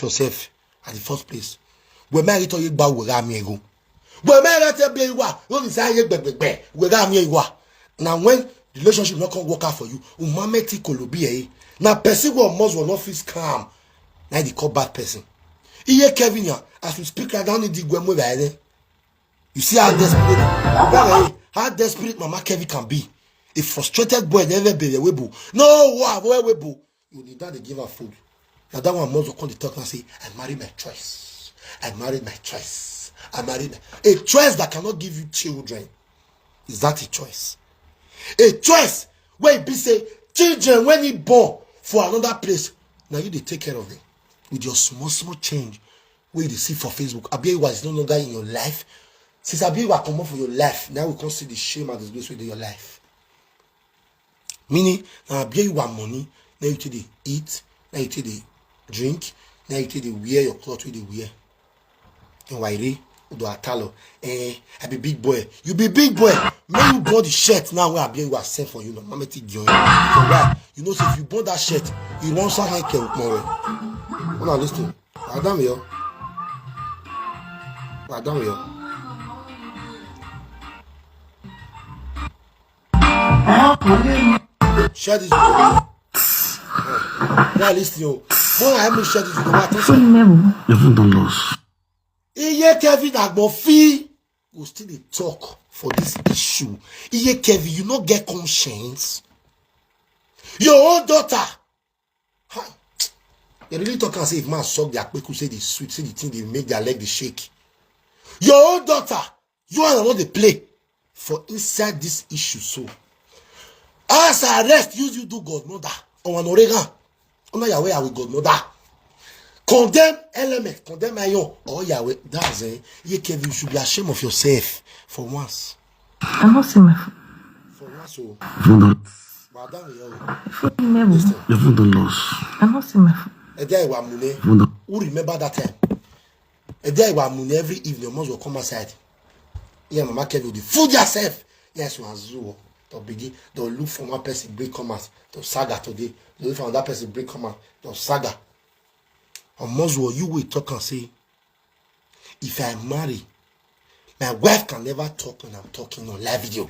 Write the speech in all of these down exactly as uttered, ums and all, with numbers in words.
yourself at the first place. Where my little you bow where I'm go. Where my little be you are, you say you gbegbe, where I'm you are. Now when the relationship not come work out for you, umameti kolobi eh. Now person who must will not feel calm. Now they call bad person. Iye Kevin ya, as we speak right now, the gwe move eh. You see how desperate, how desperate Mama Kevin can be. A frustrated boy never be a webo. No, wow, webo. You need that they give her food. Now that one must come to talk and say, "I marry my choice. I marry my choice. I marry my a choice that cannot give you children." Is that a choice? A choice where it be say children when he born for another place. Now you they take care of them with your small small change. Where you dey see for Facebook, Abiola is no longer in your life. Since Abiola comot for your life, now we come see the shame and disgrace wey dey your life. Meaning, na Abiola money, now you take dey eat, now you take dey drink, now you take dey wear your cloth wey you dey wear. Nwaire, Udo Atalo, eh, I be big boy. You be big boy. Make you burn the shirt now where Abiola send for you. No, Mama, take join. So why? You know, say if you burn that shirt, you won't say, "Hey, Kel, more." Hold on, listen. Madam, yo. Madam, yo. Share this video. Now listen, yo. More I me share this video. What Full level. Even don't loss. Iye Kevin Agbofi go still dey talk for this issue. Iye Kevin, you no get conscience. Your own daughter. Hi. They really talk and say if man suck their kpeku, say the sweet, say the thing they make their leg they shake. Your own daughter, you are not the play for inside this issue. So, as arrest, use you do godmother. Or an Oregon. Ona Yahweh, I will godmother. Condemn element, condemn Ayon, or Yahweh. That's it. Ye Kevin, you should be ashamed of yourself for once. I not see my phone. For once, oh. Even don't. Madam, yo. Phone me, boo. Listen. Even don't loss. I not see my phone. Ede Iwa Mune. Even don't. Who remember that time? Ede Iwa Mune every evening, must will come outside. Yeah, Mama Kevin, the food yourself. Yes, you are zoo. They'll begin, they'll look for one person, bring commas. They'll saga today. They'll look for another person, bring commas. They'll saga. Or must will you wait talk and say, if I marry, my wife can never talk when I'm talking on live video.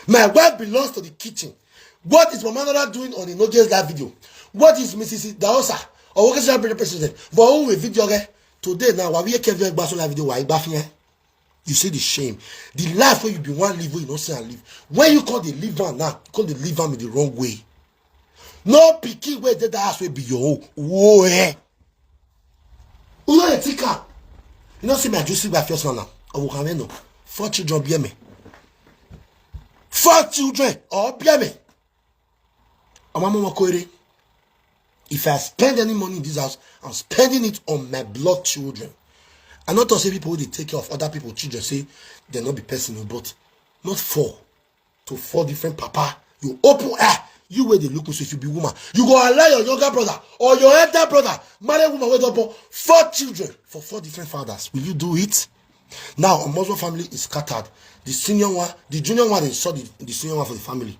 My wife belongs to the kitchen. What is Mama Nora doing on Inoge's live video? What is Missus Daosa or Working President? But who will video, okay? Today now, why we can't back on live video? Why back here? You see the shame. The life where you be one live, where you don't say and live. When you call the live on now, you call the live on in the wrong way. No pikin wey dey that house wey be your own. Whoa, eh? You know the ticker. You know see my juicy wife first one now. Owo kan no. Four children bear me. Four children or bear me. Omo mo ko ere. If I spend any money in this house, I'm spending it on my blood children. I not to say people wey dey take care of other people children say they not be person, but not four to four different papa. You open air. You where they look so if you be woman, you go allow your younger brother or your elder brother marry woman wey don born four children for four different fathers. Will you do it? Now, Omozo family is scattered. The senior one, the junior one, they saw the, the senior one for the family.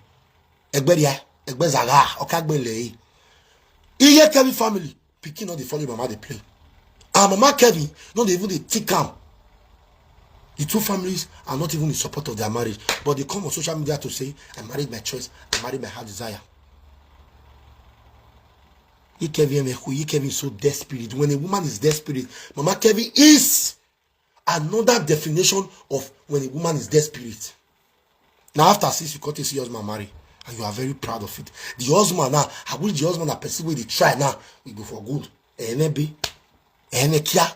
Egberia, Egbezaga, Okagbele. Iye Kevin family, pikin not the follow mama they play. And Mama Kevin, not even the tick am. The two families are not even in support of their marriage, but they come on social media to say, "I married my choice, I married my heart desire." Ye Kevin, Ye Kevin is so desperate. When a woman is desperate, Mama Kevin is another definition of when a woman is desperate. Now, after six, you cut to see husband marry, and you are very proud of it. The husband now, I wish the husband that person wey dey try now, we go for good. Ene be, ene kia,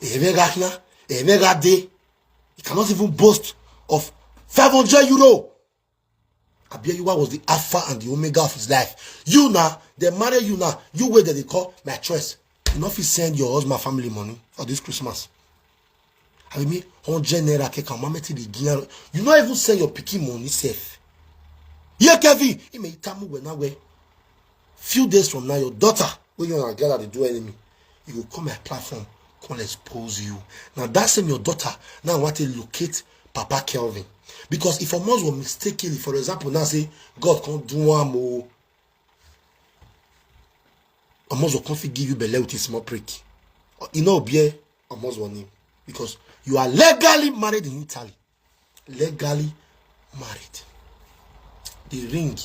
ene gahia, ene gade. He cannot even boast of five hundred euro. Abiola was the alpha and the omega of his life. You now, they marry you now. You where they call my choice. You know if you send your husband family money for this Christmas. I mean, hundred naira cake and mama till the ginyaro. You not even send your pikin money safe. Yeah, Kevin, he may tell me when I wear. Few days from now, your daughter, when you are gather to do enemy, you will come my platform, come expose you. Now that same your daughter now want to locate Papa Kelvin. Because if Omozo mistakenly, for example, now say God can't do one more. Omozo come fit give you belle with a small prick. You know, bear Omozo name because you are legally married in Italy. Legally married. The ring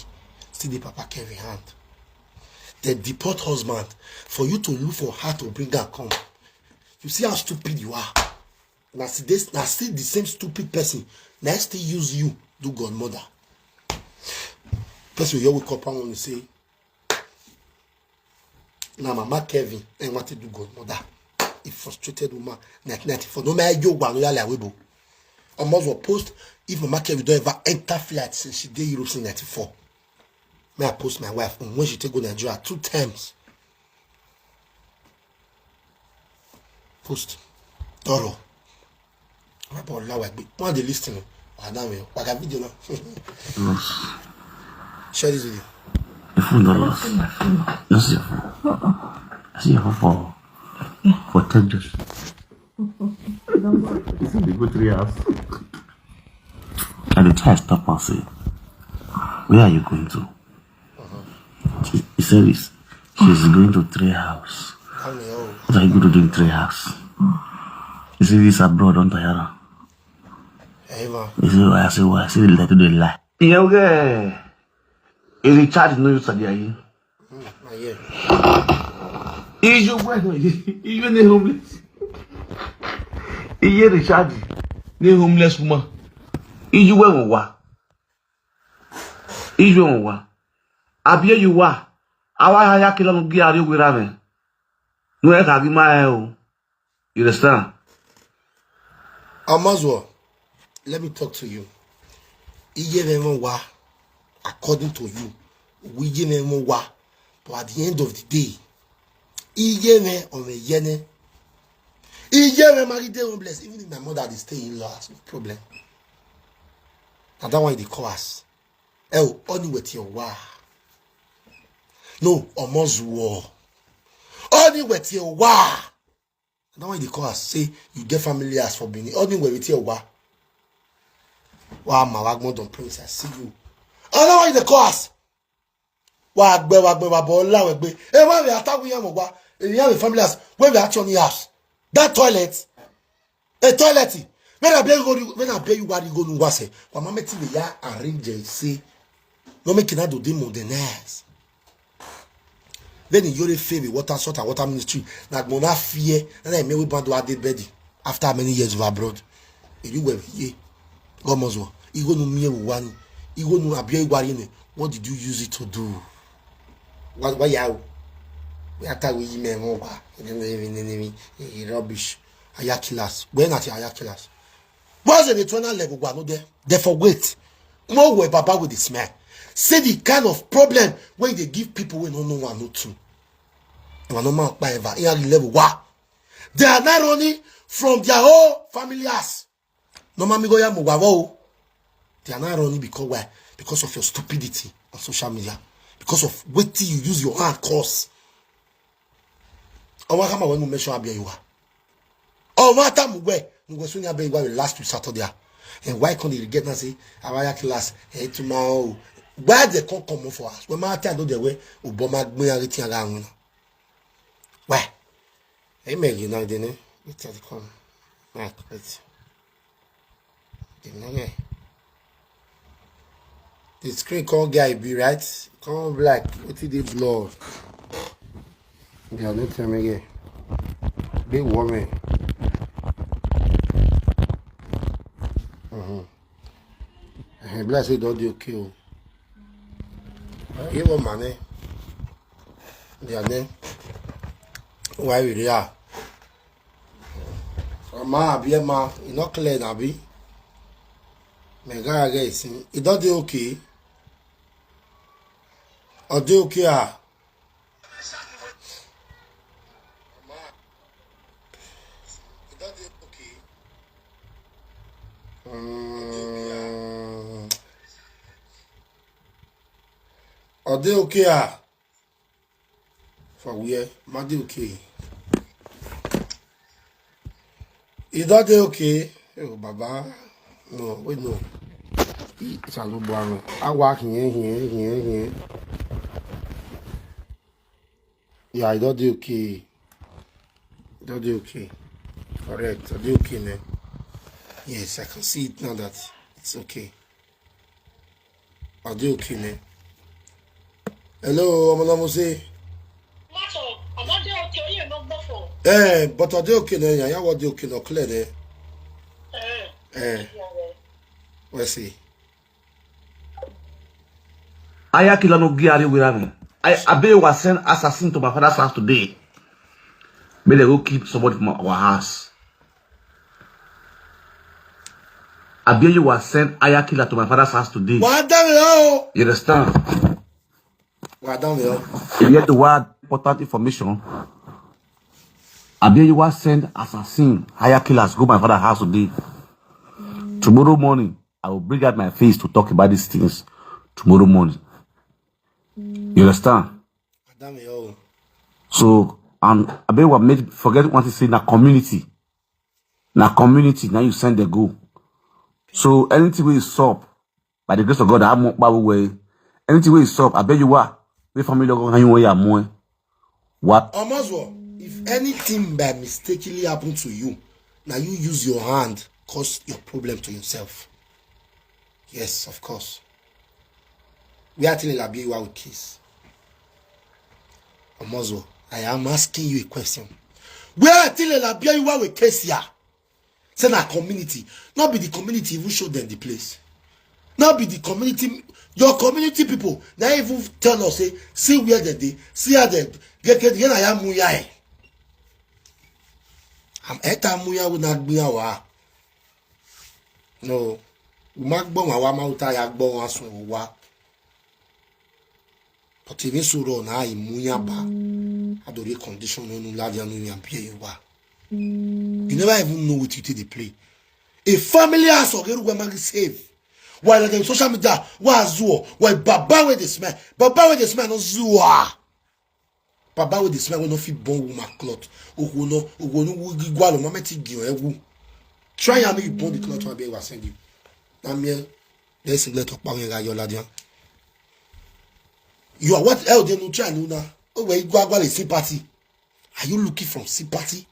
still the Papa Kevin hand. They deport husband for you to look for her to bring her come. You see how stupid you are. Now see this, now see the same stupid person. Now still use you do godmother. Person you wake up and want to say, "Now Mama Kevin and want to do godmother." A frustrated woman. Nineteen ninety-four. No matter you one yale awebo. Omozo post if Mama Kevin don't ever enter flight since she did Europe since ninety-four. May I post my wife when she take go Nigeria two times. Post. Thorough. My boy, now I be one day listening. I don't know. I got video now. Share this video. The phone don't lost. That's your phone. I see your phone for for ten years. You see the go three hours. And the child stop and say, "Where are you going to?" He, he said this. She's going to three house. What are you going to do in three house? He said, "This abroad on Tayara." He said, "Why?" I said, "Why?" I said, "Let it lie." Yeah, okay. He recharge no use the issue where no issue the homeless. Iye recharge the homeless woman. Issue where we wa. Issue we wa. Abie you wa. Awa ya kila no gi ari we rame. No e ka gi ma e o. You understand? Amazwa, let me talk to you. Iye me mo wa, according to you, we ye me mo wa. But at the end of the day, iye me o me yene. Iye me marry dey homeless. Even if my mother dey stay in laws, no problem. Na that one dey call us. Oh, only with your wa. No, Omozuo. Only with your wa. That one dey call us. Say you get family as for Benin. Only with your wa. Wa ma wa gbon don prince. I see you. Oh, that one dey call us. Wa gbe wa gbe wa bo la we gbe. E wa we attack we yam wa. E yam family house. Where we actually house. That toilet. A toilet. When I bear you go, when I bear you what you go no wase. Wa mama ti me ya arrange say. No make na do demo the next. Then you dey fail with water sort and water ministry. Na gbona fear. And I may we band wa dey bed after many years of abroad. You were ye. Go Mozo. You go no me one. You go no abia igwari ne. What did you use it to do? What why you? We attack we me mo kwa. Rubbish. Ayakilas. When at Ayakilas. What's the eternal level? Wa no there. Therefore wait. No way baba with the smell. See the kind of problem where they give people when no no one no two. Wa no man pa ever. Here level wa. They are not running from their whole family house. No man mi go ya mo wa wo. They are not running because why? Because of your stupidity on social media. Because of wetin you use your hand cause. Owa kama when you mention Abia you are. Owa ta mu we. Mu we sunya be wa last week Saturday. And why can't you get na say Abaya class? Hey tomorrow. Why they can't come for us? When my time do the way, Obama gbe everything around. Why? Hey, Maggie, now then, eh? It has come. Right, right. The name. The screen call guy be right. Come black. What did they blow? Yeah, don't tell me again. Big woman. Mm-hmm. Hey, bless it, don't do okay. Hey, woman, eh? Yeah, then. Why we there? Ọmọ àbí ẹ máa iná clear nàbí? Mẹ̀gá rẹ̀ sí. Ìdán dé òkè. Ọdẹ òkè à. Mm. Ọdẹ òkè à. For where? Made okay. Is that day okay? Oh, Baba. No, wait, no. It's a little boring. I walk here, here, here, here. Yeah, I don't do okay. I don't do okay. Correct. I do okay, man. Yes, I can see it now that it's okay. I do okay, man. Hello, I'm gonna say. Eh, but I do okay, man. Yeah, I do okay, no clear there. Eh, let's see. Aya killer no get away with me. I, I bet you was send assassin to my father's house today. May they go keep somebody from our house. I bet you was send Aya killer to my father's house today. What the hell? You understand? What the hell? You get the word important information. I bet you was send assassin, Aya killers go my father's house today. Tomorrow morning, I will bring out my face to talk about these things tomorrow morning. You understand? Madam, yo. So, and I bet what made forget what to say na community. Na community, now you send the go. So anything we stop, by the grace of God, I'm more power way. Anything we stop, I bet you what. We family don't go hang you where you are more. What? Omozo, if anything by mistakenly happen to you, now you use your hand, cause your problem to yourself. Yes, of course. Where Atile Labiwa with case? Omozo, I am asking you a question. Where Atile Labiwa with case here? Say na community. Not be the community even show them the place. Not be the community, your community people. Now even tell us, say, see where they dey, see how they get get here. I am muya. I'm eta muya with not muya wa. No, we might go my wa mauta ya go wa so wa. But even so run I muya ba. I don't condition no no love you no you and pay you wa. You never even know what you take the play. A family has a girl where man save. While on social media, wa zuo, why baba with the smell, baba with the smell no zuwa. Baba with the smell will not fit born woman cloth. Ogo no, ogo no wugi gwalo mama ti gi ewu. Try and make you born the cloth one be wa send you. Na me let's let up power ga your ladian. You are what else they no try no na. Oh where you go agwa sympathy. Are you looking from sympathy?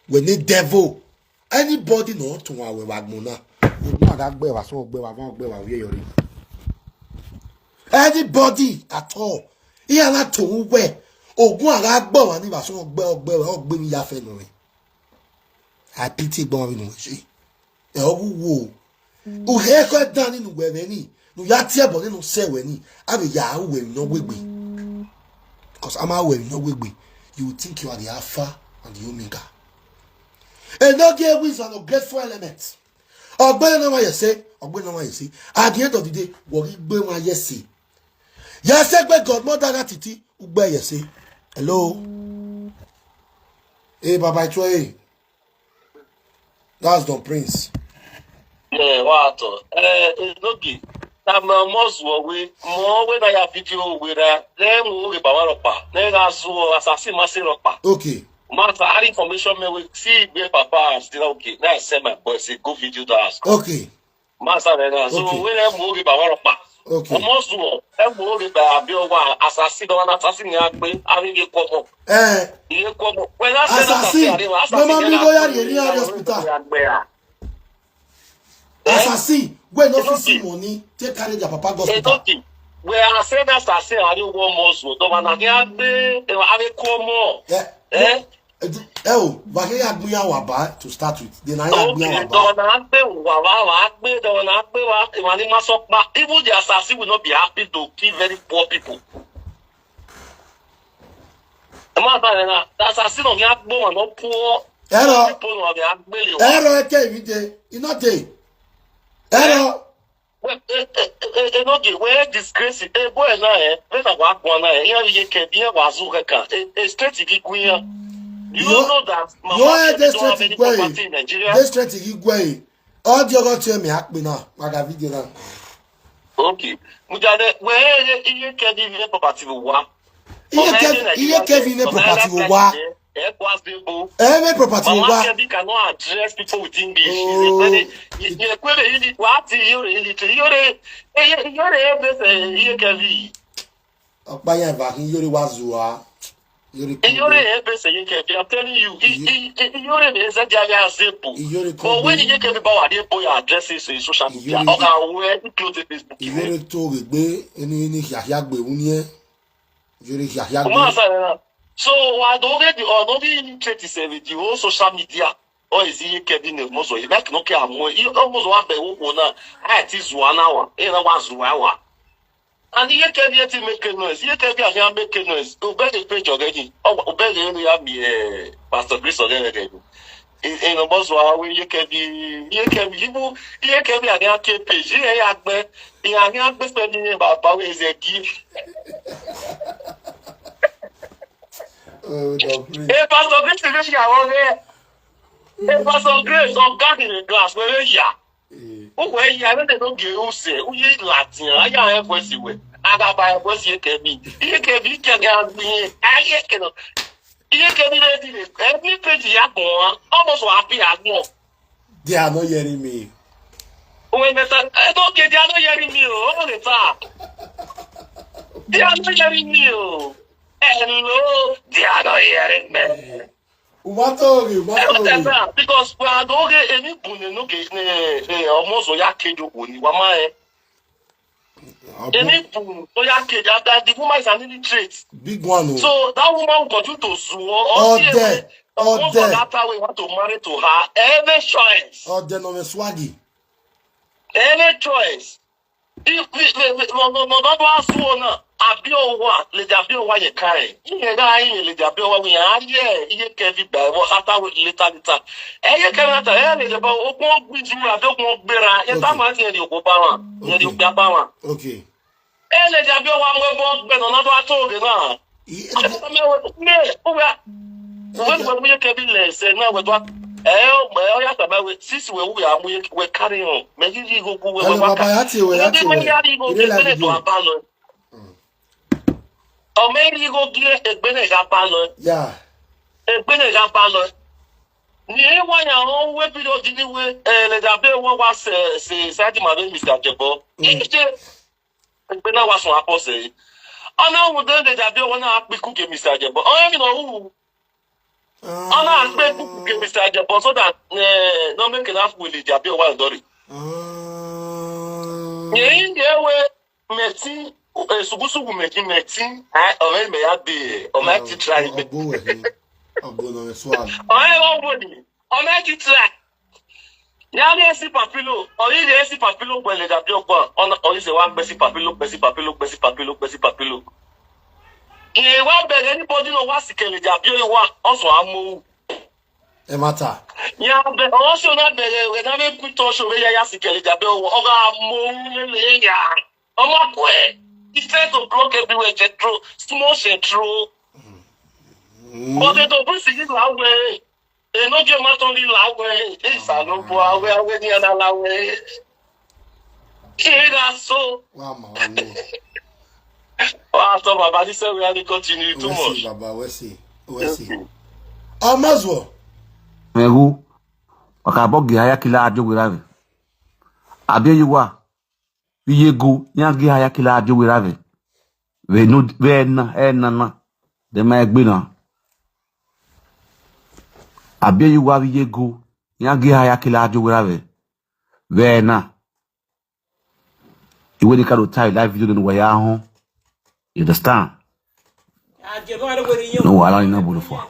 When the devil, anybody no to wa we wa gbona. Ogun aga gbe wa so gbe wa van gbe wa we yori. Anybody at all. He ala to we. Ogun aga gbe wa ni wa so gbe gbe wa gbe mi ya fe no re. I pity gbon mi no se. E ogu wo. Uhe ko dan nínú wẹ̀wẹ̀ ni. Nu ya tie bo nínú se we ni. Abi ya we no wegbe. Because ama we no wegbe. You think you are the alpha and the omega. And no get with an ungrateful element. Ogbele no wa yese, ogbele no wa yese. At the end of the day, wo ri gbe wa yese. Yese gbe godmother na titi, ugbe yese. Hello. Hey, Baba Ichwe. That's Don Prince. Yeah, what? Eh, eh, no be. Na my must wo we. Mo we na ya video we na. Le mo we ba wa ropa. Ne ga so assassin ma se ropa. Okay. Master, all information me we see be papa as still okay. Now I send my boy say go video to us. Okay. Master, na so Okay. we le mo we ba wa ropa. Okay. Mo must wo. E mo we ba abi o wa assassin do na assassin ya gbe. Abi ye ko mo. Eh, Iye ko mo. When I say assassin. Assassin, no, man, me go ya ni hospital. Assassin, we no fit see money, take carry their papa go hospital. Edoki, we are saying that assassin are you one month old. No man, I can't be. I will come more. Yeah. Eh? Eh, oh, but he had me our bar to start with. Then I had me Okay, our bar. Don't have me. Wa wa wa me. Don't have me. Wa wa ni maso pa. Even the assassin will not be happy to kill very poor people. Ẹ má bá ẹ ra. Assassin ò ní á gbóhùn àná púọ́. Ẹ̀rọ. People ò ní á gbélé wọn. Ẹ̀rọ ẹ̀kẹ́ ìwíde. Iná dé. Ẹ̀rọ. Enoge, where disgrace, eh, boy, na, eh, when I walk one, eh, here you can be a wazoo, eh, eh, straight to Giguya. You Yo, don't know that yo, Mama eh, Kemi this don't have straight any to Giguya. Property in Nigeria. This straight to Giguya. Audio got to me, hack me now. I got video now. Okay. Mujade, where, eh, eh, eh, can be a property wa? Iye Kev-, Iye Kevin ne property wo wa. Eh, kwa zebo. Eh, ne property wo Mama wa. Kevin cannot address people with English. Oh. Ye, ye, kwebe, ye, what, ye, ye, ye, ye, ye, ye, ye, Iye Kevin. Ọ̀pá yẹn bá kí yóò rí wá zu wa. Iyore Kebe. Iyore Ebe se Iyekebi, I'm telling you. I- I- I- Iyore me eze dia ya zepo. Iyore But when Kebe. Iyekebi ba wa de boy address it in social media. Iyore Oga we close the Facebook. Iyore to gbe eni ni hia hia gbe unye. Iyore hia hia Kuma gbe. Sa na. So wa do get the or no be initiate se with the whole social media. Or is Iyekebi ne mo so? Like no ke amo. I almost wa be wo na. I ti zuwa na wa. E na wa zuwa wa. And Iyekebi e ti make noise. Iyekebi ahia make noise. U be the page already. Oh, u be the area me eh, Pastor Grace already. In in the boss wa we Iyekebi Iyekebi ibu Iyekebi ahia ke page. Iye ya gbe. Iye ahia gbe pe ni ba ba we ze gi. Oh, no, please. Hey, Pastor Grace, you know, you are on there. Hey, Pastor Grace, on God in the glass, where you are. Eh. Who were you? I don't know, you say, who you Latin? I can't help what you were. I got by what you can be. You can be, you can be, I can. You can be ready. Every page you are going, almost happy, I know. They are not hearing me. When the time, I don't get, they are not hearing me. Oh, all the time. They are not hearing me. Oh. Hello, they are not hearing me. Umatori, Umatori. Because we are not getting any boon, no get, eh, eh, almost we are killed, we are Any boon, we are killed. That the woman is an illiterate. Big one, oh. So that woman will continue to sue. Or see, eh, once or that time we want to marry to her, any choice. Or the no swaggy. Any choice. If we we we no no no no do asu na abi owa le da abi owa ye kai. Ihe ga ihe le da abi owa we ya ye ihe ke vi ba wo ata we later later. E ye ke na ta e le da ba ogun ogun ju abi ogun gbera. E ta ma ti e di ogun ba wa. E di ogun ba wa. Okay. E le da abi owa mo bo gbe no na do ato ge na. Uwe uwe uwe uwe ke bi le se na we do. Eh o eh o ya ta ba we sisi we uwe amu ye we carry on. Me yi yi go go we we Hello, wa Baba, ka. Ya ti we, ya ti we. Ya yi go Ire ke la le video. To aba lo. O me yi go ge egbe ne ga ba lo. Yeah. Egbe ne ga ba lo. Ni e wa ya o we bi do di ni we eh le da be wo wa se se sa di ma be Mister Jebo. Ije Egbe na wa sun apose. Ona wu de de da bi owo na apiku ke Mister Jebo. Ona mi no wu. Ona apiku ke Mister Jebo so that eh no make na fu le da bi owo ndori. Ye inde we meti eh sugusugu meti meti. Eh o me me ya de o me ti try me. Ogo we hin. Ogo no me swag. O me o bo ni. O me ti try. Ya ni esi papilo, oyi ni esi papilo pẹ̀lẹ́ dàbí ọgbọ́n. Ọ̀nà oyi ṣe wá gbẹ́sí papilo, gbẹ́sí papilo, gbẹ́sí papilo, gbẹ́sí papilo. Ìyẹn wá bẹ̀rẹ̀ anybody náà wá sí kẹlẹ̀ dàbí oyi wá, ọ̀sán amóhù. Ẹ má ta. Ya bẹ ọ̀rọ̀ ṣe ọ̀nà bẹ̀rẹ̀ rẹ̀ náà fẹ́ pín tọ́ ṣòro yá yá sí kẹlẹ̀ dàbí ọwọ́, ọ̀rọ̀ amóhù lélẹ̀ yá. Ọmọ kọ ẹ̀, he try to block everywhere, ṣe throw, small ṣe throw. But ètò bírísì yìí là ń wẹ̀. Enoge matoli lawe, isalobo awe awe ni ana lawe. Ira so. Wa ma wa ni. Wa to baba this way we are continue too We see much. Baba, we see. We see. Amazwo. Mehu. Wakabo gi haya kila ajo wirave. Abi yuwa. Viyego, ya gi haya kila ajo wirave. Ve no ve na e na na. De ma egbe na. Abi yuwa viyego, ya gi haya kila ajo wirave. Ve na. Iwe ni kado tai live video no wa ya hon. You understand? No wa la ni na bulu fo.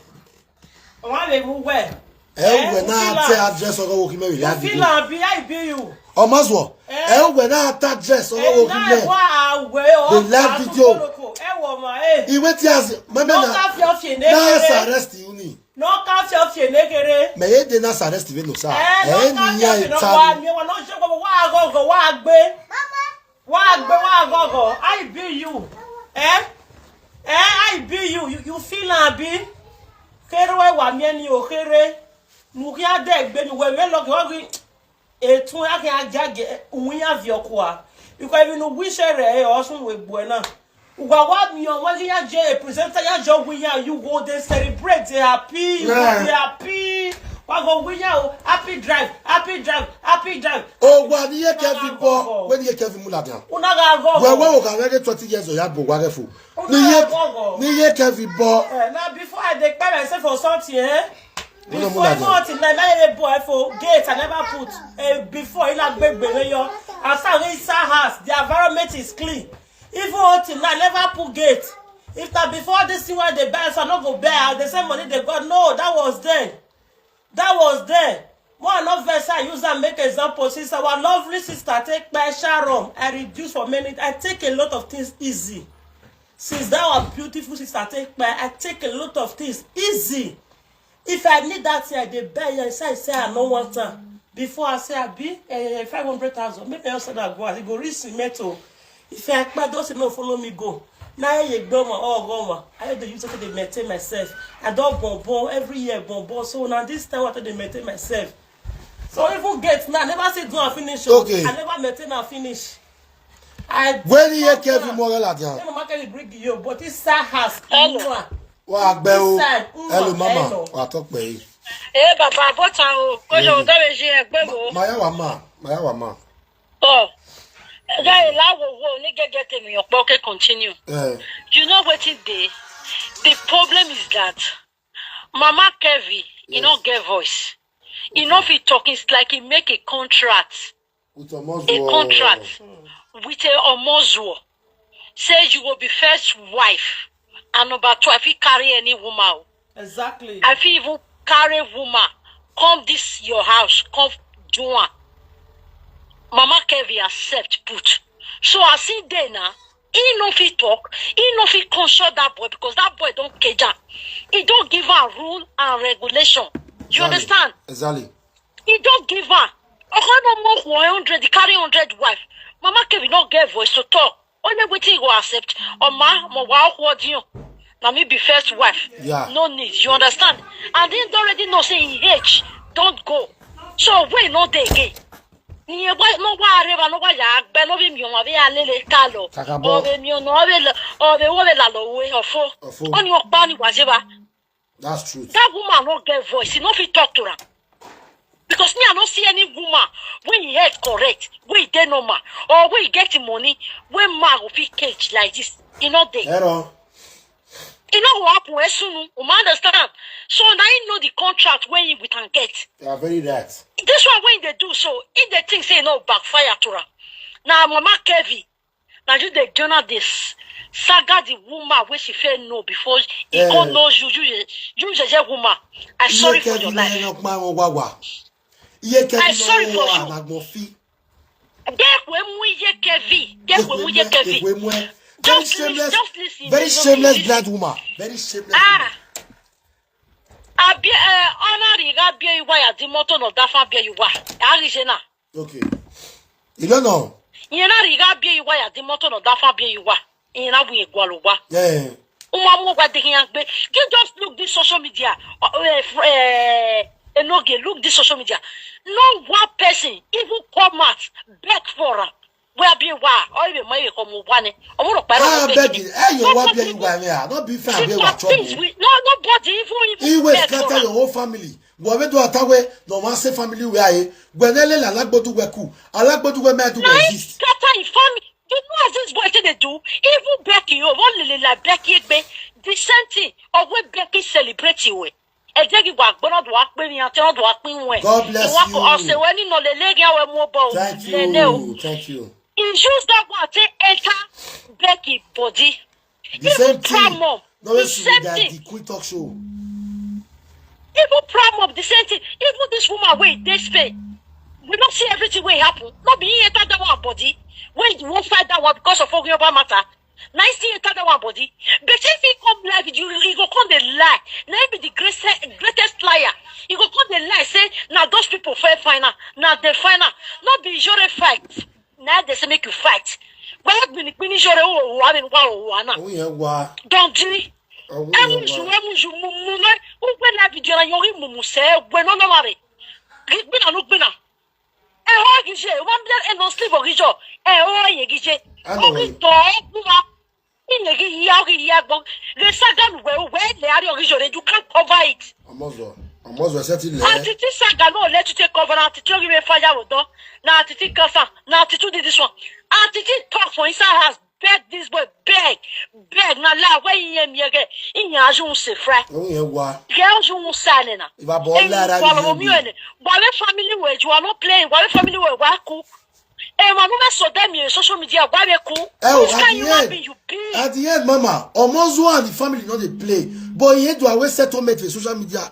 Wa le mu we. Ẹ wẹ̀ náà tẹ address ọkọ̀ wo kí mẹ́rin You láti feel dé. Am be I be you. Ọmọ sọ, Eh? Ẹ wẹ̀ náà tẹ address ọkọ̀ wo kí mẹ́. The live video. Ẹ wọ̀ ma ẹ. Ìwé tí a sì, mẹ́mẹ́ N'ọ náà, ka fi ọfie náà n'ekere. Arrest you ni. N'ọ ka fi ọfie n'ekere. Mẹ ye de náà arrest you no sir. Ẹ Ẹ n'ọ ka fi nìyẹn ọfie náà ìta. Wa mi wọn n'ọ ṣe gbogbo wa gọgọ wa gbé. Wa gbé wa gọgọ. I be you. Eh? Eh, I be you. You, you feel am be? Kere we wa mi ni o kere. Nu ki a de gbe mi we we lo ki o gi. Etun a ki a jage, uwin a vi oku a. Because if you no wish ere, eh, osun we gbo e na. Uwa wa mi o, wa ki a je a presenter, ya jo wi ya, you go dey celebrate, dey happy, you go Yeah. dey happy. Wa Go win ya o. Happy drive, happy drive, happy drive. O wa ni ye Kevin bo, when ye Kevin Muladian. Una ga go. Well, well, okay, twenty years old, ya bo wa refu. Ni Una ye, ga go. ni ye Kevin bo. Eh, now before I dey pay myself for something, eh? Una Before Muladian. Nothing like my boy for gate, I never put. Eh, before in a big big yo. After we inside house, the environment is clean. Even until now, I never put gate. If that before this thing when they buy, so I no go buy. They say money they got. No, that was then. That was there. More not verse I use and make example. Since our lovely sister take by Sharon, I reduce for many. I take a lot of things easy. Since that our beautiful sister take by, I take a lot of things easy. If I need that thing, I dey buy it. I say, I say I no want am. Before I say I be eh, five hundred thousand. Maybe I said that go. I go reach cement. Oh. If I expect those no follow me go. Now I go my all go my. I dey use it to maintain myself. I don't bonbon every year bonbon. So now this time I have to maintain myself. So even get now, I never say do and finish. Oh. Okay. I never maintain and finish. I When ye Kevin Muladian. Never market bring you, but it's sad house. Hello. Wa gbe o. Inside, Hello, mm, mama. hello. Wa to pe. Ee bàbá bọ́tà o, kójú Hello. Ohun tó lè ṣe ẹgbẹ́ wo. Maya wa ma, Maya wa ma. Ọ̀ ẹgbẹ́ ìlàwọ̀ wo ní gẹ́gẹ́ tèmíyàn pọ̀ kí continue. Eh, You know wetin dey? The problem is that Mama Kevin, e no Yes. get voice. E no fit talk, it's like e make a contract. with Omozo. A contract with a Omozuo. Say you go be first wife and number two, I fit carry any woman. O. Exactly. I fit even carry woman come this your house, come do am. Mama Kevin accept put. So as he dey now, he no fit talk, he no fit consult that boy because that boy don cage am. He don give am rule and regulation. You Exactly. Understand? Exactly. He don give am. Oga no more one hundred, he carry hundred wife. Mama Kevin no get voice to talk. Only wetin he go accept. Oma, mo wa okwu odiyan. Na me be first wife. Yeah. No need. You understand? And he don already know say him age don go. So wey no dey again. Ìyẹn wá no wá arẹwà no wá yà á gbẹ no bí mi ọmọ àbí alẹ́lẹ̀ ká lọ. Kàkà bọ́. Ọ̀rẹ́ mi ọ̀nà ọ̀rẹ́ lọ ọ̀rẹ́ wọ́n rẹ̀ là lọ́wọ́ ọ̀fọ́. Ọ̀fọ́. Ó ní ọ̀pá ni wàá ṣe bá. That's truth. That woman no get voice. He no fit talk to her. Because me, I no see any woman when he head correct, when he dey normal, or when he get the money, when man go fit cage like this. He no dey. Error. E no go happen. Esunu, you ma understand? So now he know the contract when he with am get. You are very right. This one when they do so, if they think say e no backfire to am. Now Mama Kevin, now you dey journal this. Saga the woman wey she fair know before he Eh. come know you, you, you, you, you woman. I sorry for your life. Iye Kevin ló pa wọn wá wá. Iye Kevin I sorry ló for wá you. Àgbọ̀n fi. Dẹ́kun emu iye Kevin. Dẹ́kun emu iye Kevin. Ekwe mwe. Very Just listen, shameless. just listen. Very Just shameless listen. Blind woman. Very shameless Ah. Woman. Abi eh, ọ̀nà rí ga bí ìwà yà di mọ́tò náà dáfà bí ìwà. Àríṣe náà. Okay. You don't know. Ìyẹn náà rí ga bí ìwà yà di mọ́tò náà dáfà bí ìwà. Ìyẹn náà wù yẹn gbọ́ ló wá. Yeah. Wọ́n mú wa dìgbì yẹn gbé. You just look this social media. Uh, uh, uh, Enoge, look this social media. No one person even come out beg for am. Where be wa? Or even my come one. I want to Ah, begging. Hey, you want be you guy there. Not be fair, be what trouble. No, nobody even even. He will beg for scatter am. Your whole family. Whoever do attack we, no one say family we are. Gwenele la lagbodu weku. Alagbodu we me do Na him exist. scatter him family. You know as this boy take dey do? Even Becky, you wan lele like Becky Egbe. The same thing. Or when Becky celebrate you. Ẹ jẹ́ kí wà gbọ́dọ̀ tó wá pé ní àti ọ̀dọ̀ wá pín wẹ̀. God bless Ìwọ kò you. Ọ̀sẹ̀ wẹ́ nínú lélẹ́ kí àwọn ẹmu ọbọ̀ Thank lẹ́lẹ́ o. You. Thank you. He use that one take enter Becky body. The same thing. Promo. No The issue same with that. thing. The quick talk show. Even Promo, the same thing. Even this woman wey dey Spain, we don see everything wey happen. No be he enter that one body. When you wan fight that one because of Ogunyoba matter, na he still enter that one body. But if he come live, you he go come dey lie. Na he be the greatest greatest liar. He go come dey lie say na those people fair final, na the final. No be Ijore fight. Na they say make you fight. Why you been been Ijore oh oh I mean wow oh na. Oh yeah, wa. Don't do. Oh yeah, Emusu wa. emusu mumu na. Ugbe na video na yori mumu se gbe no no mare. Gbe na no gbe na. E ho gije, wa bi e no sleep o gijo. E ho ye gije. I know O gi you. to e kuma. Ile gi ya gi ya gbo. Ge saga we we le ari o gijo re you can't cover it. Omozo. Omozuo settle. Auntie T saga no let you take cover. Auntie T give me fire with door. Now Auntie T confirm. Now Auntie T did this one. Auntie T talk for inside house. Beg this boy. Beg. Beg. Now lie. Where you hear me again? In your June se fry. Oh yeah, why? Girl June sign na. If I ball like that, Follow me. Why family where you are not playing? Why family where why cook? Eh, man, who so damn you social media? Why they cool? Oh, Which kind human being you be? At the end, Mama, Omozuo and the family not they play. But he had to always settlement with social media.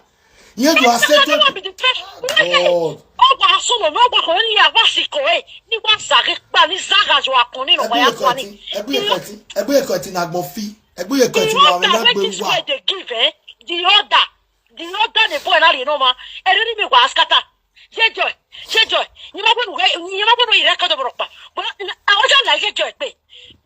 He had to accept That it. One be the first. God. Oh, wow, so no, no, but only I was sick, eh? You was a pa ni zaga jo akoni no Ẹgbẹ́ ya ẹ̀kọ́ kwani. ti ẹgbẹ́ ẹ̀kọ́ ti ẹgbẹ́ ẹ̀kọ́ ti na gbọ́n fi ẹgbẹ́ ẹ̀kọ́ ti The wà order wọ́n wey lágbè this wà. Boy dey give, eh? The order, the order the boy na you know ma. Eri ni mi wa scatter. Ye joy, ye joy. You ma gbonu, you ma gbonu ire kodo bro pa. But I was just like ye joy pe.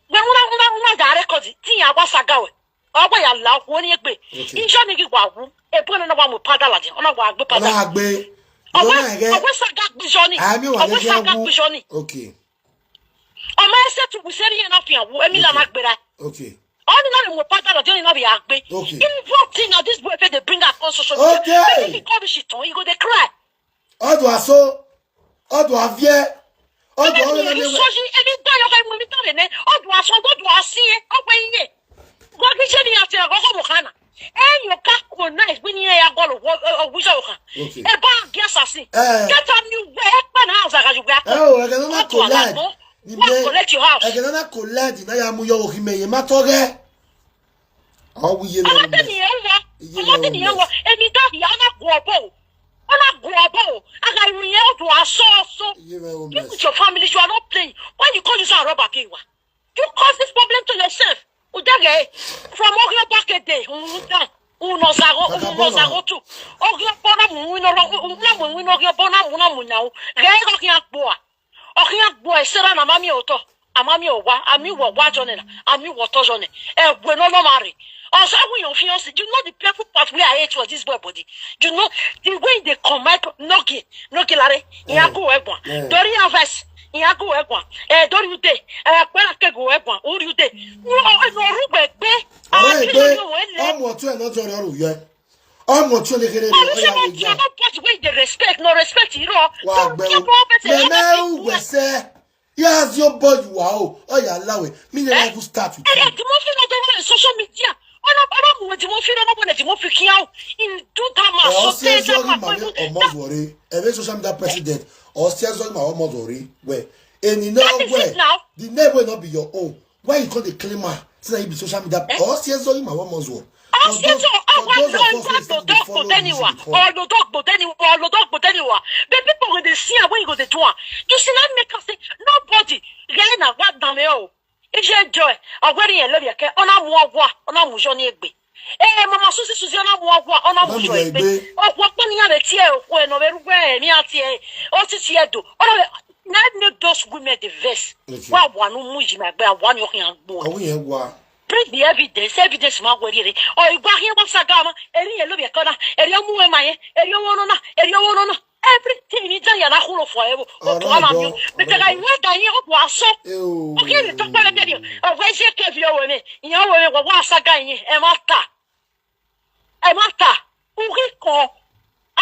When una una una da record, ti ya wa saga we. Owo ya la wo ni pe. Okay. Ijo ni ki wa wu. E bo na wa mo pada la je. Ona wa gbe pada. Ọlọ́run àgbẹ̀ Owo ìrọ̀lẹ́ ẹ̀gẹ́ owo saga gbijo ni. àmì wà Owo lẹ́gẹ́ saga wú. gbijo ni. Okay, Omo ese tu bu seri ye na fi an wu. Emi la ma gbera. Okay. Only now we pada la je ni na bi agbe. Okay. Everything now this boy fit dey bring up on social media. Okay. If he come she turn, he go dey cry. Ọdún aṣọ, ọdún àfíẹ́, ọdún ọ̀rẹ́ Emi lẹ́wẹ́. so shi emi da yo kai mo mi tare ne. Odun aso odun asi e. Ope iye. Go bi je ni ati go ko mo kana. E yo ka ko nice bi ni e ya go lo wo o wi so kan. Okay. E ba gi assassin. Eh. Get am you we e pa na house aga ju gbe. Ẹ o, ẹ̀gẹ̀ náà kò lẹ́ẹ̀dì. Wa collect your house. Ẹ̀gẹ̀ náà kò lẹ́ẹ̀dì náà ya mú yọ òkè mẹ́yẹ má tọ́gẹ́. Àwọn wíyé lẹ́nu Ọmọdé mẹ́. nìyẹn wọ. Iye Ọmọdé lẹ́nu nìyẹn mẹ́. wọ. Èmi dá ìyá ọ̀nà gùn ọ̀bọ̀ o. Ọ̀nà gùn ọ̀bọ̀ o. Aga ìròyìn ẹ̀ ọ̀dùn aṣọ ọ̀ṣọ́. Iye lẹ́nu You mẹ́. With your family, you are not playing. Why you call yourself a robber? Be wa. You cause this problem to yourself. Udege from Ohio back a day. Undan. Unozago. Unozago too. Ohio bona mu wino ro. Una mu wino Ohio bona mu na mu na o. Ge go ki agbo a. Okin agbo e sera na mami oto. Amami owa. Ami wo wa jone na. Ami wo to jone. E we no no marry. Also, we on fiancé. You know the painful part where I hate for this boy body. You know the way they come out. No gi. No gi lare. Iyaku egwa. Yeah. Dori avas. Iyaku egwa. Eh, dori ude. Eh, kwela kegu egwa. Uri ude. No, no rugbe gbe. Ọ̀rẹ́ Ah, ìgbé kí ló ní òun ẹ̀ lẹ́? Ọmọ ọ̀tún ẹ̀ náà jọrọ ọ̀rọ̀ yẹ. Ọmọ ọ̀tún ẹ̀ ní kéré rẹ̀ Olùṣègùn ọ̀yà ọ̀tún ọ̀nà pọ̀jù wey dey respect, no respect irọ́. Wà á gbẹ o. Mẹ̀mẹ́ ń wẹ̀sẹ̀. Yíyá sí ó bọ́ ìwà o. Ọ̀yà aláwẹ̀. Mi ní láì fún start with Ẹ̀yà you. tí mo fi lọ́dọ̀ wọlé social media. Ọ̀nà ọ̀nà mú tí mo fi lọ́dọ̀ wọlé tí mo fi kí á o. In do that man Ọ̀ so sí tẹ́ ẹ ẹ sọ́rí dákọ̀ màá ní pẹ̀lú. ọmọ zọ̀rí. Ẹ̀mí social media president. Ọ̀ sí ẹ sọ́rí màá ọmọ zọ̀rí. Wẹ̀. Ènì náà That is wẹ̀. It now. The name wey no be your own. Why you come dey claim am? Say na you be social media. Ọ̀ sí ẹ sọ́rí màá ọmọ zọ̀rí. Ọ̀sẹ̀tọ̀ ọ̀wá ọ̀dọ́ ọ̀dọ́ tẹ́niwà ọ̀dọ́ gbòtẹ́niwà ọ̀dọ́ gbòtẹ́niwà. But people wey dey see am when you go dey do am, you see na make am say nobody really na wa dan me o. Ije joy ọ̀gbẹ́ni yẹn lórí ẹ̀kẹ́ ọ̀nà mu ọ̀wá ọ̀nà mu yọ ní egbe. Ee mama susi susi ọ̀nà mu ọ̀wá ọ̀nà mu yọ egbe. Ọ̀pọ̀ pé níyàn rẹ̀ tiẹ̀ òkú ẹ̀ nà ọ̀bẹ rúgbẹ́ ẹ̀ ní àti ẹ̀ ó ti tiẹ̀ dò ọ̀nà bẹ na make those women dey vex. Wa wa nu mu yi ma gbe wa ni o yan gbo. Àwọn yẹn wà. Bring the evidence. Evidence ma wẹ̀rí rẹ̀. Ọ̀ ìgbà yẹn wọ́n ṣàgá ma. Ẹ̀rí yẹn ló bẹ̀ kọ́ náà. Ẹ̀rí ọmú ẹ̀ ma yẹn. Ẹ̀rí ọwọ́ náà. Ẹ̀rí ọwọ́ náà. Everything ni jẹ́ yàrá kúrò fún ẹ̀ wò. O tó wà máa mi o. Bẹ̀tẹ̀ ka ìwé ẹ̀dá yẹn o tó aṣọ. Ọ̀kẹ́ mi tó pẹ́lẹ́ bẹ́ẹ̀ ni. Ọ̀wẹ́ ṣe kẹ́bi ọwọ́ mi. Ìyẹn ọwọ́ mi wọ́n wá ṣàgá yẹn. Ẹ má ta. Ẹ má ta. Orí kan.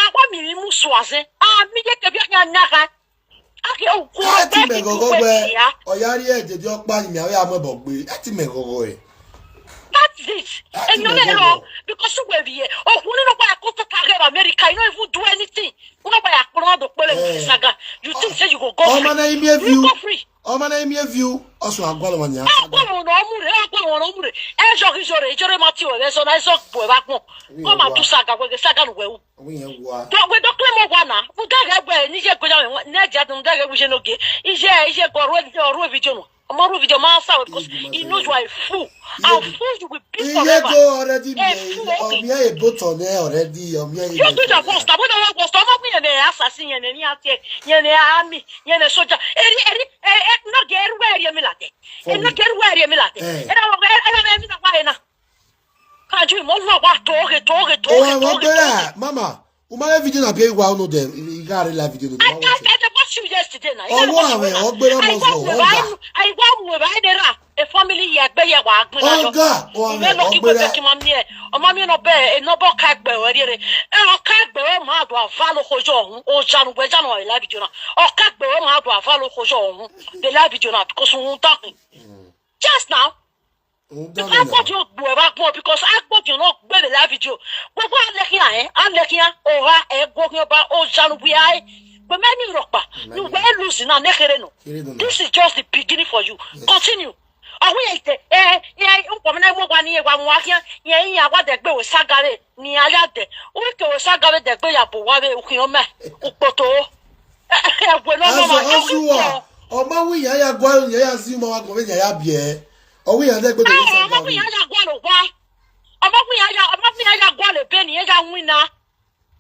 Àwọn mi rí mú sọ àṣẹ. Àmì yẹ kẹ́bi ọ̀kẹ́ àmì àká. Ake okoro Ẹ ti mẹ̀ gọ́gọ́ gbẹ. Ya. Ọ̀yá rí ẹ̀jẹ̀ di ọ̀pá ni mi àwọn àmọ́ ẹ̀bọ̀ gbé. Ẹ ti mẹ̀ gọ́gọ́ ẹ̀. That's it. Ẹ ti Ẹ̀yin mẹ̀ ọ̀rẹ́ gọ́gọ́. Lọ because where we here. Ọkùnrin náà wáyà kó fẹ́ kárẹ̀ America. You no even do anything. Wọ́n náà wáyà kó náà dọ̀ pẹ́lẹ́ wọ́n ti ṣàgà. You think say you go go free. Ọmọ náà yín mi ẹ You view. go free. Ọmọ náà yín mi ẹ view. Ọ̀sùn àgọ́ lọ́wọ́ ni a. Agbọ̀n ọ̀nà ọmú rẹ̀, agbọ̀n ọ̀nà ọmú rẹ̀. Ẹ jọ kí jọ rẹ̀, ìjọ rẹ̀ máa ti wẹ̀ rẹ̀ sọ náà, ẹ sọ pọ̀ ẹ̀ bá gbọ̀n. Kọ́ máa tún ṣàgà wẹ̀gẹ̀ ṣàgà nù wẹ̀wù. Àwọn yẹn wà. Dọ̀gbẹ́ dọ́kílẹ̀ mọ̀ wà náà. Mo dẹ́gẹ̀ gbẹ̀ ẹ̀ níṣẹ́ gbẹ̀dọ̀ wọn ní ẹ̀jẹ̀ àti mo dẹ́gẹ̀ wíṣẹ́ lóge. Iṣẹ́ iṣẹ́ gbọ́ ọ̀rọ̀ ọ̀rọ̀ ìbíjọ́ wọn. Ọmọ ọ̀rọ̀ ìbíjọ́ máa ń sáwọ̀ because he knows you are a fool. And fool you will be Iye forever. go already A fool, okay. Ọmọ yẹn èbó tọ̀ ní already. Ọmọ yẹn You do the worst. Abo na worst. Ọmọ mi yẹn na assassin yẹn na ni ati yẹn na army yẹn na soldier. Eri eri eh eh no get everywhere eri mi late. Eh no get everywhere eri mi late. Eh na wo eh na me mi na wa na. Kanju mo wo wa to ge to ge to Oh, ge àwọn to ge. gbéra. Mama, o máa ń video náà bí wà ọ́nù dẹ̀. Ìgbà rẹ̀ live video náà. I I I dey watch you yesterday na. Ọwọ́ àwọn ọgbẹ́ náà mọ̀ sọ̀rọ̀ ọ̀gá. Àìwá wò báyìí dẹ́ra. Family ye gbe ye wa gbin na yo. Oga, o Ime ame, lo ki ogbe gbe re. Ki ma mi e. O ma mi no be, e no bo ka gbe we re re. E o ka gbe we ma do ava lo kojo ohun. O janu gbe janu e live video na. O ka gbe we ma do ava lo kojo ohun. The live video na because un talking. Just now. Because I got you gbe wa gbon because I got you no gbe the live video. Gbogbo alekia eh, alekia o ha e go ki o ba o janu bi ai. Gbe me ni ropa. You were losing na nekere no. This is just the beginning for you. Continue. Awi ite eh eh un ko me na mo gwa ni e gwa mo akia. Ye yin awa de gbe we sagare ni aya de. U ke we sagare de gbe ya bo wa we u ki o me. U poto. E gbe no no ma. Aso osuwa. Ọmọ wi ya ya gwa ya ya zi mo wa gbo ya ya bie. Ọwi ya de gbe we sagare. Ọmọ wi ya ya gwa lo gwa. Ọmọ wi ya ya, ọmọ wi ya ya gwa le be ni ya win na.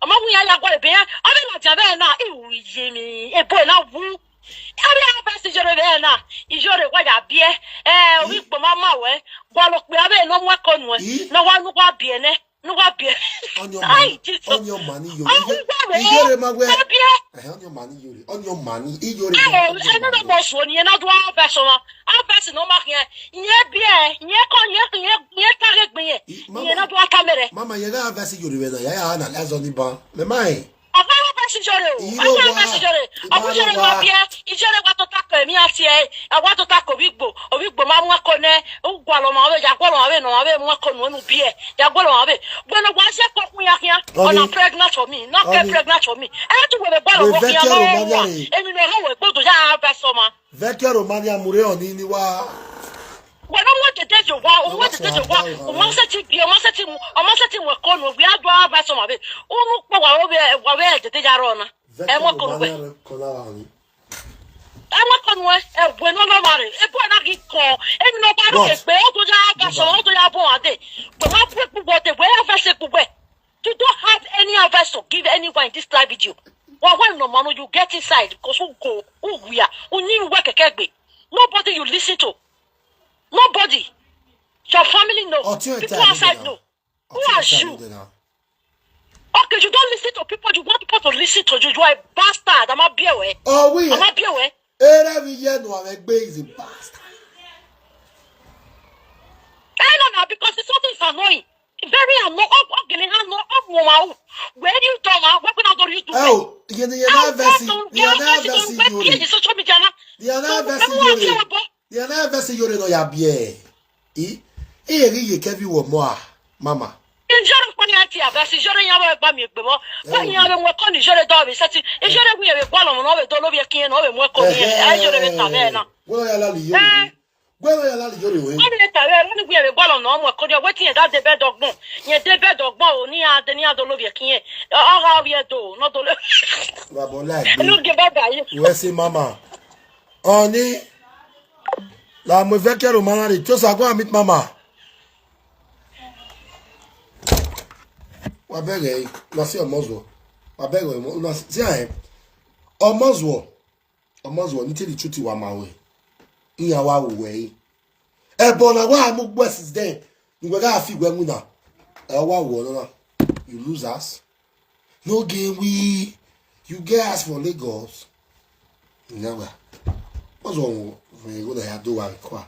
Ọmọ wi ya ya gwa le be ya. Ọmọ na ja be na iwu ye mi. E bo na wu. Ari a ba si jore be na. Ijore wa ya bie. Eh, wi gbo ma ma we. Gwa lo pe abe no mo ko nu e. No wa nu wa bie ne. Nu wa bie. Onye ọma. Ai, Jesus. Onye ọma ni yori. Ijore ma we. Wa bie. Eh, onye ọma ni yori. Onye ọma ni iyori. Eh, e no mo so ni e na do a person. A person no ma ke. Ye bie, ye ko ye ye ye ta ge gbe ye. Ye na do a kamere. Mama, ye ga verse yori we na ya ya na la zo ni ban. Me mai. Ọkọ yóò bẹ sí jọrẹ o. Ọkọ yóò bẹ sí jọrẹ. Ọkọ jọrẹ wa bíẹ. Ìjọrẹ wa tó takọ ẹ̀mí àti ẹ̀. Àwa tó takọ wígbò. Òwígbò máa mú ẹkọ nẹ. Ó gbọ́ àlọ́ màá bẹ̀. Yàgbọ́ àlọ́ màá bẹ̀. Nà màá bẹ̀ mú ẹkọ nù ẹnu bíẹ. Yàgbọ́ àlọ́ màá bẹ̀. Gbọ́dọ̀ wá ṣe kọ́ fún yakiya. Ọ̀nà pregnant for me. Not get pregnant for me. Ẹ tún wẹ̀rẹ̀ gbọ́ àlọ́ wọ́n kí yàrá ọ̀hún. Èmi ni ọ̀hún wẹ̀ gbọ́dọ̀ yà á bẹ sọ ma. Vecchio Romania mure oni ni wa. Wena mo tete jo wa, o mo tete jo wa, o mo se ti bi, o mo se ti mu, o mo se ti mo ko no, we adwa ba so ma be. O nu po wa o be, wa be tete ja ro na. E mo ko nu be. E mo ko nu e, e gbe no no mare. E bo na ki ko. E mi no ba ro ke pe o to ja ba so, o to ja bo ade. Gbe ma pu pu gbe te, gbe ya fa se pu gbe. You don't have any advice to give anyone in this live video. Well, well, no, man, you get inside because who go, who we are, who need work a kegbe. Nobody you listen to. Nobody. Your family no. People outside no. Who are you? Okay, you don't listen to people. You want people to listen to you. You are a bastard. I'm a beer way. Oh, we. I'm a beer way. Every year, no, I'm a bastard. I don't know because it's something is annoying. Very annoying. Oh, oh, gini ha no, oh, mo ma o. Where you talk, ah, what can I do you do? Oh, you know, you know, verse, you know, verse, you know, social media na. You know, verse, you know, you know, verse, you know, ya bie. I, I, you, you, Kevin, wo mo, ah, mama. Njoro kwa ni ati ya verse, njoro ya wa gba mi gbe mo. Kwa ni ya we mo ko ni njoro do bi sati. Njoro wi ya we gba lo mo no we do lo bi e kin no we mo ko ni. Ai njoro we ta me na. Wo ya la li yo. Gbẹ́rọ yàrá lè yọrọ ìwé. Wọ́n mi lè tàwé ẹ̀rọ nígbà yẹn gbọ́dọ̀ náà ọmọ ẹ̀kọ́ ni ọwọ́ tí yẹn dá dé bẹ́ẹ̀ dọ́gbọ̀n. Yẹn dé bẹ́ẹ̀ dọ́gbọ̀n o ní adé ní adó lóbi ẹ̀kí yẹn. Ọ̀hún àwí ẹ̀ dò náà tó lé. Bàbá ọlá ẹ̀gbẹ́. Inú gé bẹ́ẹ̀ bẹ́ẹ̀ ayé. Ìwé sí mama. Ọ̀ní. La mo fẹ́ kẹ́rù máa rìn. Tí ó sàgbọ́n àmì mama. Wà bẹ̀rẹ̀ lọ sí ọmọ zọ. Wà bẹ̀rẹ̀ ọmọ zọ. Ọmọ zọ. Ọmọ zọ ní tẹ́lẹ̀ tún ti wà máa wẹ̀. Ìyá wa wò wẹ̀ yìí. Ẹ bọ̀ náà wá mú gbọ́ since then. Nígbà ká fi ìwé mú náà. Ẹ wá wọ̀ náà. You lose us. No game we. You get us for Lagos. Never. What's wrong with you? Go there, do what require.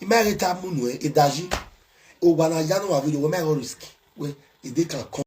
Imagine that moon way, it does you. Oh, when I know I will, you may risk. Well, if they can come.